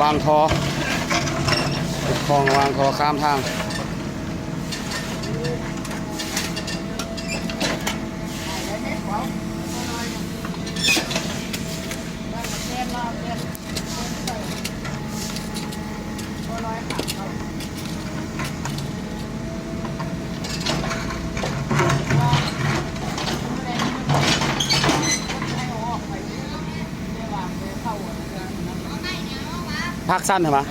ວາງທໍ່ ຂຸດຄອງວາງທໍ່ຂ້າມທາງ. ພາກສັ້ນໃຊ່ມະ?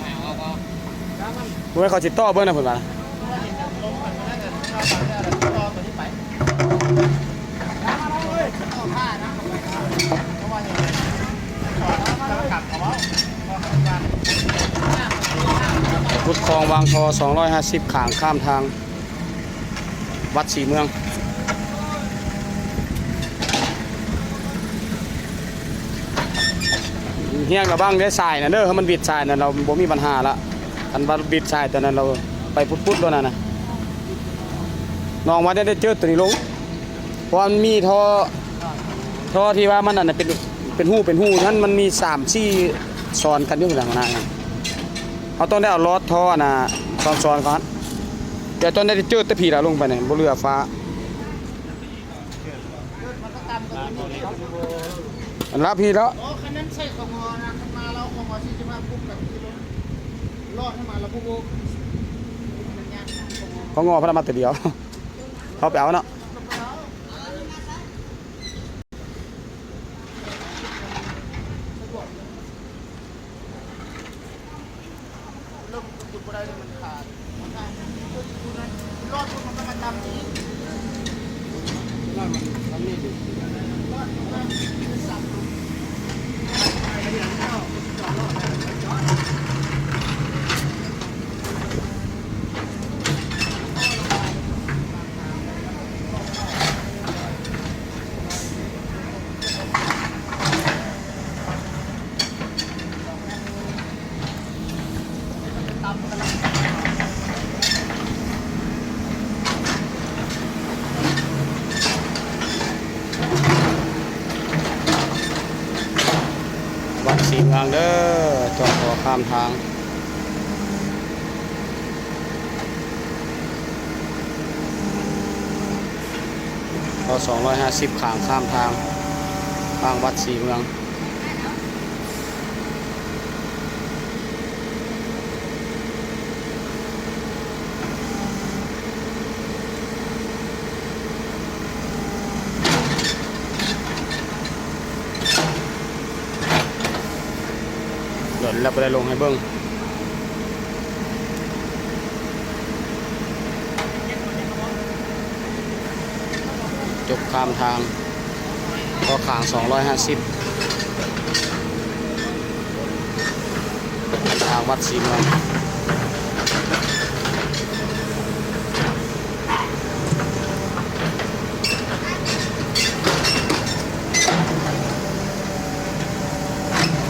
ບໍ່ແມ່ນເຂົາຊິຕໍ່ເບິ່ງນະເພິ່ນວ່າ. ຂຸດຄອງວາງທໍ່ສອງຮ້ອຍຫ້າສິບ ຂ້າງຂ້າມທາງ ວັດສີເມືອງ. ຮຽກລະວັງເດ້ສາຍນັ້ນເດີ ຖ້າມັນບິດສາຍນັ້ນ ລາວບໍ່ມີບັນຫາລະ. ຄັນວ່າບິດສາຍຕົວນັ້ນ ລາວໄປປຸດໆໂລດນັ້ນນະ. ນ້ອງວ່າໄດ້ເຈີຕົວນີ້ລົງ ເພາະວ່າມັນມີທໍ່ ທໍ່ທີ່ວ່າມັນອັນນັ້ນເປັນ ເປັນຮູເປັນຮູນັ້ນ ມັນມີສາມສີ່ຊ້ອນກັນຢູ່ຫັ້ນນະ. ເຮົາຕ້ອງໄດ້ເອົາຫຼອດທໍ່ອັນນ່າຊ້ອນໆກ່ອນ. ດຽວຕ້ອງໄດ້ເຈີແຕ່ພີ້ລະລົງໄປນີ້ ບໍ່ເຫຼືອຟ້າ. ອັນລະພີ້ແລ້ວ ເຂົາງໍພະນະມາແຕ່ດຽວ ເຮົາໄປເອົາເນາະ. ວັດສີເມືອງເດີ ຈອດທໍ່ຂ້າມທາງ. ຕໍ່ສອງຮ້ອຍຫ້າສິບ ຂ້າງຂ້າມທາງ ທາງວັດສີເມືອງ. ດົນແລ້ວບໍ່ໄດ້ລົງໃຫ້ເບິ່ງ. ຈົບຂ້າມທາງ ຕໍ່ຂ້າງສອງຮ້ອຍຫ້າສິບ ທາງວັດສີເມືອງ.